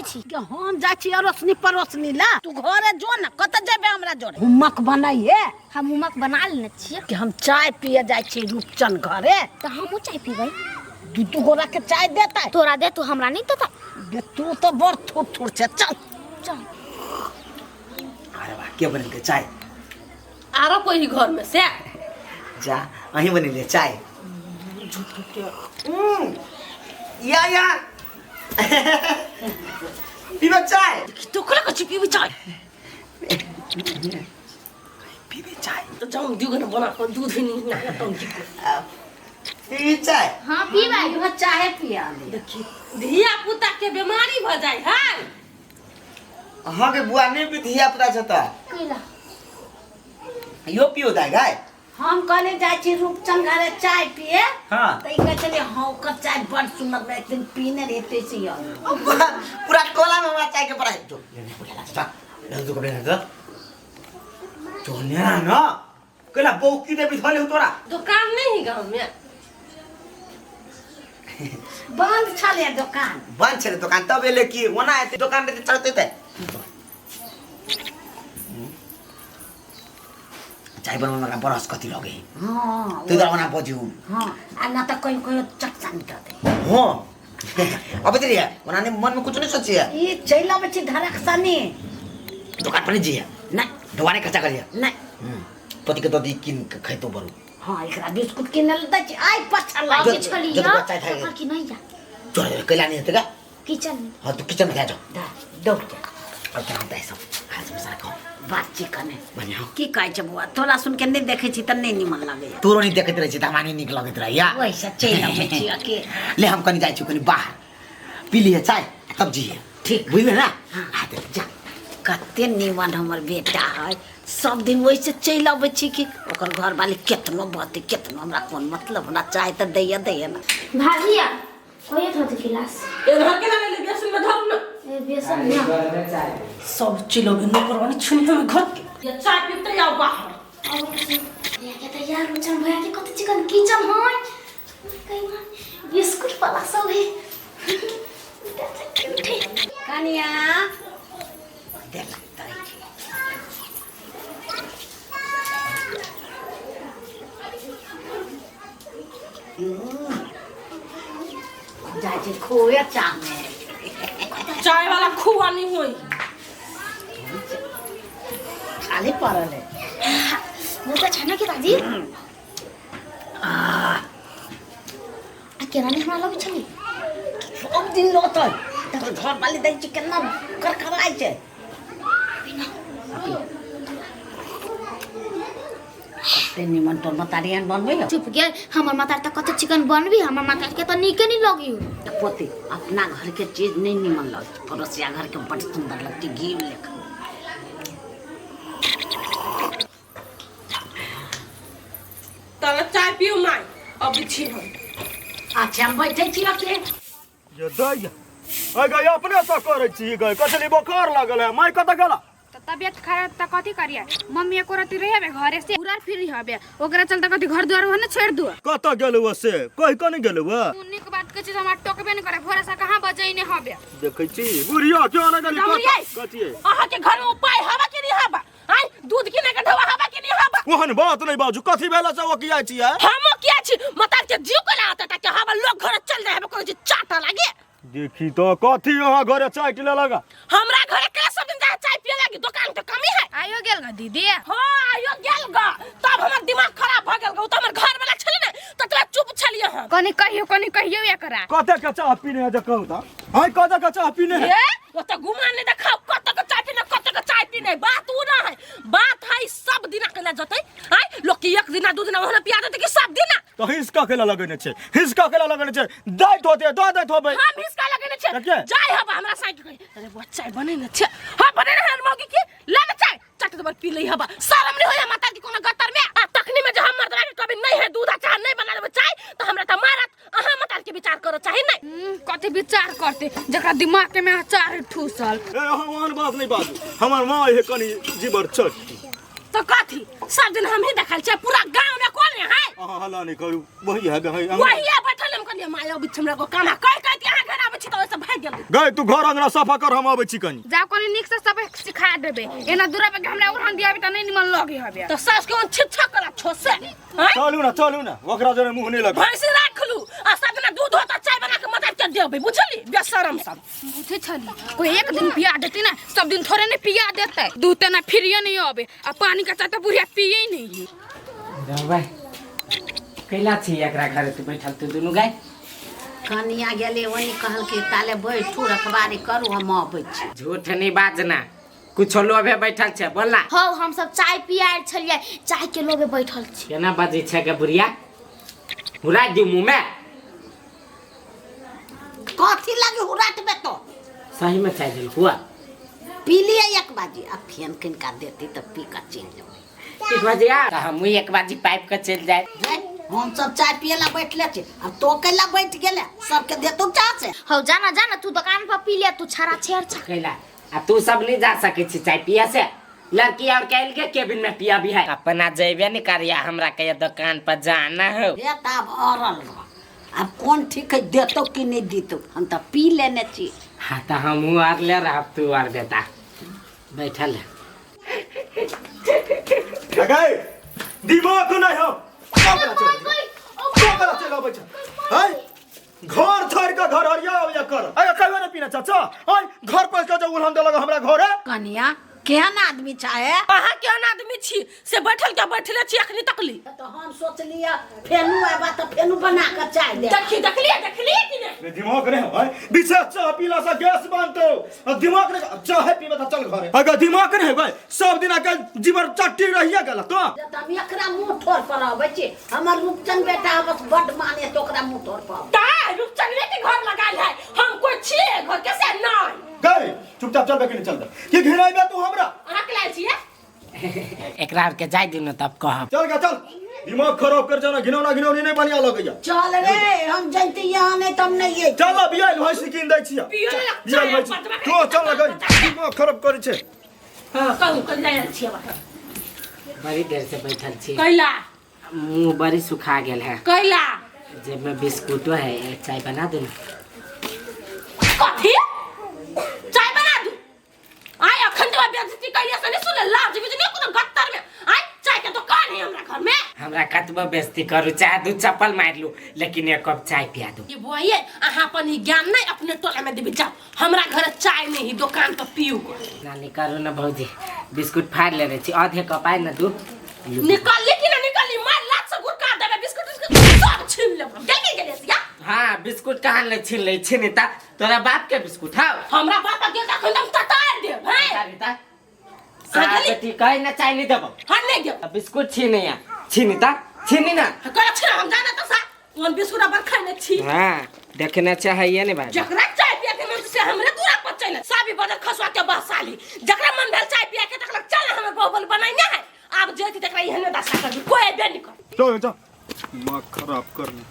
छी। कि हम जाइ छी अड़ोसनी पड़ोसनी ला, तू घरे जो ना, कतऽ जेबे हमरा जोरे? हुमक बनाइए। हम हुमक बना लेने छियै। कि हम चाय पिए जाइ छी रूपचन घरे। तऽ हमहूँ चाय पीबै। दू दू गोरा के चाय देतै। तोरा दे तू, हमरा नहीं देता। बे तू तो बड़ थुर थुर छै, चल चल। अरे वाह, के बनेलकै चाय? आरो कोई घर में से जा, अहीं बनेलियै चाय। या या पीबे चाय। तो कोला कछि पीबे चाय? पीबे चाय। तो जाऊं दियो ने बना को दूध नहीं ना तो की पीबे चाय। हां पीबे। इहो चाय पिया ले। देखी धिया पुता के बीमारी भ जाय है। अहाँके बुआ नहि भी धिया पुता छ त कैला यो पियो दाइ गाय। हम कहले जाइ छी रूपचंद घरे चाय पिए। हाँ। त ई कहै छलै हाँ ओकर चाय बड़ सुंदर बा, एक दिन पीने रहते से यो। पूरा टोला में हमरा चाय के पड़ा जो लेने बुझला जा ले दू कपड़े दे जो ने ना केला बौकी दे बिधले हो तोरा। दुकान नहीं है गांव में? बंद छलै दुकान। बंद छलै दुकान तब एले की ओना एते दुकान रे चलते ते चाय बनबे में बरस कथी लगे। हाँ तू इधर ओना बजू। हाँ आ ना त कहियो कहियो चटचा निकल दे। हाँ अब तेरी है ओना ने मन में कुछ नहीं सोची है। ई चलि अबै छी धरक सनी। दुकान पर नहीं जी है नहीं। दुकाने खर्चा करिए नहीं। पति के ददी किन के खैतो बरू। हाँ एकरा बिस्कुट किनल दै छी आइ पछा लाग। आगे छली जो या बच्चा था। तखन कि नहीं जा चल कैला नहीं हेतै का किचन में। हाँ तू किचन में जा जाओ। दा दौड़ जा। और क्या होता है सब खास मसाला खाओ। बातचीत कने बढ़िया। की कहै छै बौआ, तोरा सुन के नहीं देखै छी त नहीं निमन लगैया। तोरो नहीं देखैत रहै छी त हमरा नहीं नीक लगैत रहैया। वैसे चलि अबै छी अके। ले हम कनी जाइ छी कनी बाहर पी लिए चाय तब जिए। ठीक। बुझले ना? हाँ। हाँ, ते जा। कते निमन हमर बेटा है, सब दिन वैसे चलि अबै छी कि ओकर घरवाली केतनो बहतै केतनो, हमरा कोन मतलब, हमरा चाय तऽ दैया दैया ना। भाभी आ कोई थोड़ी गिलास एनहर के ना ले बेसन में धरू ना। ए बेसन ना। सब चिलो के नौकरानी छुनी हम घर के। ये चाय पीते आओ बाहर। भैया के तैयार हो चल, भैया के कत चिकन किचन है, कहीं बिस्कुट वाला सब है। क्यूट है। कनिया देख तरै छी। जाइ छी खोए चाह में। चाय वाला खुआ नहीं होई। खाली पड़ल है। बहुत अच्छा ना के दादी? आ केना नहीं हमरा लगे छली? सब दिन लौटल तकर घर वाली दै छी केना करकराइ छै। कते निमन तोर मतारी एहन बनबै हौ। चुप गेल, हमर माता त कते चिकन बनबी, हमर माता के त नीके नहीं लगी हो। त पोती अपना घर के चीज नहीं निमन लगै छै, पड़ोसिया घर के बड़ सुंदर लगतै घी लेखा। तब चाय पियो माय, अभी छी हम। अच्छा हम बैठे छी अके। ये दैया अय गई अपने से करै छी गई, कथी बोखार लागल है, माय कतऽ गेला? त तबियत खराब त कथी करिए, मम्मी एको रति रही हबे घरे से उड़र फिर हबे, ओकरा चलते कथी घर द्वार ने छोड़ दू। कतऽ गेलौ से कहि कऽ नहि गेलौ? मुन्नी के बात कहै छी हमरा टोकबे ने करे, भोरे से कहाँ बजैने हबे। देखै छी बुढ़िया क्यों ने गेली? बुढ़िया! कथी अहाँ के घर में उपाय हवा कि नहीं हवा? आय दूध किने के ढवा हवा कि नहीं हवा? ओहन बात नहीं बाजू, कथी भेला से ओ किया छी है? हम किया छी मतार के जीव के लागत त के हवा लोग घर चल जाय हवे, कोनो चीज चाटा लागे। देखी तो कथी अहाँ घरे चाय ले लगा? हमरा घरे के सब दिन जाय चाय पिए लागी, दुकान के कमी है। आयो गेल ग दीदी? हां आयो गेल ग, तब हमर दिमाग खराब भ गेल ग। उ त हमर घर वाला छली ने त तोरा चुप छलिए हम। कनी कहियो, कनी कहियो एकरा। कते के चाह पीने है जे कहू त? हाय कते के चाह पीने है? ए ओ त गुमान ने देखाओ कते के चाय पीने, कते के चाय पीने, बात उ ना है, बात है सब दिना के जतै। आय लोग के एक दिना दू दिना ओहना पिया देतै कि सब दिना? तो हिसका केला लगेने छै, हिसका केला लगेने छै, दैत होते दऽ दैत होबै। हम हिसका लगेने छै। देखिए। जाय हब हमरा साइड के। अरे बुआ चाय बने ने छै। हां बने ने हर मौगी की ले ने चाय चट दबर पी लई हबा। शरम नहीं होया माता की कोनो गतर में? आ तखनी में जे हम मर्दवा के कभी नहीं है दूध आ चाय नहीं बना देबे चाय त हमरा त मारत। अहाँ माता के विचार करो चाही नहीं। कथी विचार करते जकरा दिमाग के में अचार ठूसल। ए अहाँ ओहन बात नहीं बाजू, हमर माँ हे कनी जीवर छोट। तो कथी सब दिन हम ही देखल छै पूरा गांव में कोन है? अहाँ हल्ला नहीं करू, वही है गहै। वही है बैठल हम कहलिए माय अबै छै हमरा को काना कहि कहि के अहाँ घर आबै छी त ओइसे भागि रह गेल। गई तू घर अंगना सफा कर, हम अबै छी कनी। जाओ कनी नीक से सब सिखा देबे, एना दूरा पे हमरा उड़ान दियाबे त नहीं निमन लगे हबे। त सास के ओन छिच्छा करा छो से हैं? चलू ना, चलू ना, ओकरा जरे मुंह नहीं लगा। भैंसी राख लू आ सब दिना दूध होता चाय बना के मदद के देबे, बुझली? बेशरम सब। बुझे छली कोई एक दिन पिया देती ना, सब दिन थोड़े नहीं पिया देते। दूध ते ना फिरिए नहीं आबे आ पानी का चाय तो बुढ़िया पिए ही नहीं है। रहुआ कैला छी एकरा घरे तू बैठल तू दुनू गाय? कनिया गेलै ओनी कहलकै ताले बैठू रखबारी करू, हम अबै छी। झूठ नहीं बाजना, कुछो लोभे बैठल छे बोल ना। हौ हम सब चाय पियाल छलियै, चाय के लोभे बैठल छी। केना बजै छै के बुढ़िया, हुरा दिउ मुँह में। कथी लगे हुराटबे तो? सही में चाय देल हुआ पी लियै एक बाजी, आ फेन किनका देती तऽ पी कऽ चलि जेबै। एक बाजी आ तऽ हमहूँ एक बाजी पाइप के चलि जाए। हम सब चाय पिए ला बैठले छी, अब तो कैला बैठ गेले, सबके देतौ चाय से। हौ जाना जाना तू दुकान पर पी ले, तू छड़ा छेड़ छा। कैला आ तू सब नहीं जा सकै छी चाय पिए से? लड़की और कैल के केबिन में पिया भी है। अपना जेबे नहीं करिया, हमरा के दुकान पर जाना हो। हे त आब अरल रह, आब कोन ठीक है देतौ कि नहीं देतौ, हम तऽ पी लेने छी। हाँ तो हमहूँ आर ले रहब, तू आर बेटा बैठल है। गई दिमाग नहीं हो, चल अबै छै। है घर छोड़ के घर हरिया अबै कर। अरे कहियो नहीं पीना चाचा, है घर पर के जो उलहन देलक हमरा घरे। कनिया केहन आदमी चाहे? अहाँ केहन आदमी छी से बैठल के बैठले छी अखनी तकली? तो हम सोचलिए फेनू आबा त फेनू बना के चाय दे। देखी देखलिए देखलिए कि नहीं? रे दिमाग रे है, विशेष चाय पीला से गैस बनतो। आ दिमाग रे चाय पीबे त चल घरे। अगर दिमाग रे है सब दिन के जीवर चट्टी रहिया गेल तो। त हम एकरा मुंह ठोर पर अबै छी, हमर रूपचंद बेटा बस बड माने तो ओकरा मुंह ठोर पर। ता रूपचंद के घर लगाल है, हम कोई छी घर के से नहीं। गई चुपचाप चल बे कि नहीं चल बे कि घेराइबे तू हमरा? अहाँ के लाल छियै एकरा आर के जाय दिनो तब कहब। चल गा चल, दिमाग खराब कर जाना, घिनौना घिनौनी नहीं बढ़िया लगैया। चल रे हम जनती यहाँ नहीं तम नहीं ये। चल बियाल भैंसी कीन दै छियै। बियाल भैंसी तो चल गई, दिमाग खराब करै छै। हां कहू कल जाय छियै बाहर। बड़ी देर से बैठल छी। कैला मुंह बड़ी सुखा गेल है। कैला जेब में बिस्कुटो है, एक चाय बना देना। कथी चाय बना दू? आय अखन तो बेइज्जती कहिया से नहीं सुने, लाज भी नहीं कोनो गत्तर में। आय चाय के दुकान है हमरा घर में। हमरा कतबो बेइज्जती करू चाहे दू चप्पल मार लू, लेकिन एक कप चाय पिया दू। ये बुआइए अहाँ अपन ई ज्ञान नहीं अपने टोला में देबी जाओ, हमरा घर चाय नहीं दुकान पर पीऊ। नानी करू ना भौजी, बिस्कुट फाड़ लेने छी, आधे कप आय ना दू। निकल कि ना निकली, मार लात से गुड़का देबे, बिस्कुट बिस्कुट सब छीन लेब हम। गेल गेल या? हाँ बिस्कुट कहाँ ले छीन ले छीन ता तोरा बाप के बिस्कुट हाउ। हमरा बाप के तखन हम ततार देब हैं। ता साथ कहि ना चाय नहीं देबो। हां नहीं देब। बिस्कुट छीन या छीन ता छीन ना कह छीन, हम जाना त सा कोन बिस्कुट पर खाने छी। हां देखना चाहिए ने भाई, जकरा चाय पिया के मन से हमरे दूरा पर चल साबी बदल खसवा के बसाली, जकरा मन भेल चाय पिया के तकलक चल हमर बहुबल बनाइने है। आब जेती तकरा एहने दशा कर कोई बे नहीं कर। चल चल दिमाग खराब करने।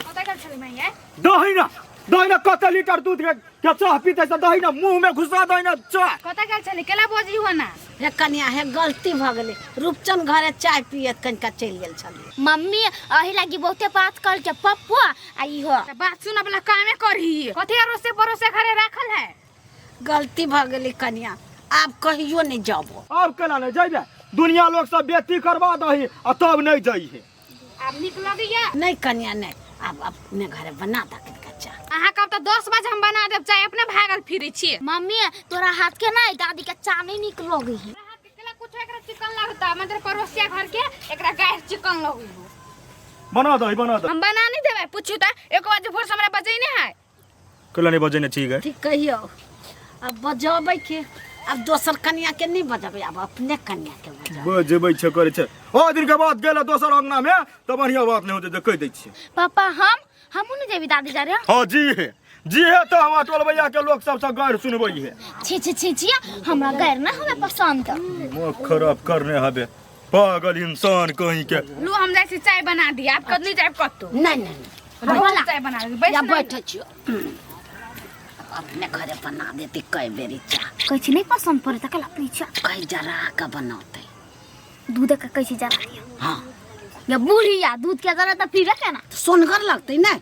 कतऽ गेल छली मैया? दही ना दही ना कते लीटर दूध के चाह पीते से दही ना मुंह में घुसा दही ना चाह। कतऽ गेल छली केला बजी हुआ ना? हे कनिया हे गलती भ गेलै, रूपचंद घरे चाय पियत कनिका चलि गेल छलियै। मम्मी अही लागी बहुते बात कहल के पप्पो आ इहो। त बात सुन वाला कामे करही, कथी अरोसे परोसे घरे राखल है? गलती भ गेलै कनिया, आब कहियो नहीं जाबो। आब केना नहीं जइबे, दुनिया लोग सब बेइज्जती करवा दही आ तब नहीं जइहे। आब नीक लगैया? नहीं कनिया नहीं, आब अपने घरे बना द कनिका चाय। अहाँ कब त 10 बजे हम बना देब चाय, अपने भागल फिरै छी। मम्मी तोरा हाथ के नहीं दादी के चाय नहीं नीक लगै है। हाथ के केला कुछ एकरा चिकन लगता, मतलब पड़ोसिया घर के एकरा गाय चिकन लगै हो। बना दही बना दही। हम बना नहीं देबै, पूछू त 1 बजे भोर से हमरा बजै नहीं है। केला नहीं बजै ठीक है? ठीक कहियो, अब बजबै के अब दोसर कनिया के नहीं बजबै, अब अपने कनिया के बजबै। बजबै छै करै छै, ओ दिन के बाद गेल दोसर अंगना में त बढ़िया बात नहीं होते त कहि दै छियै। पापा हम हमहू नहीं जेबी दादी जा रे। हां जी है जी है, तो हमरा टोल भैया के लोग सब से गारि सुनबै है। छी छी छी छी हमरा गारि ना हमें पसंद। दिमाग खराब करने हबे पागल इंसान कहीं के। लू हम जाइ छी चाय बना दी, आप कत नहीं जाब कतौ। नहीं नहीं नहीं चाय बना दी बैठ बैठै छियो, अपने घरे बना देती कई बेरी चाय। कैसे नहीं पसंद पड़े त कला पीछा कई जरा के बनौते दूध के कैसे जरा दियो? हां या बूढ़िया दूध के जरा त पीबे केना सोनगर लगतै ना।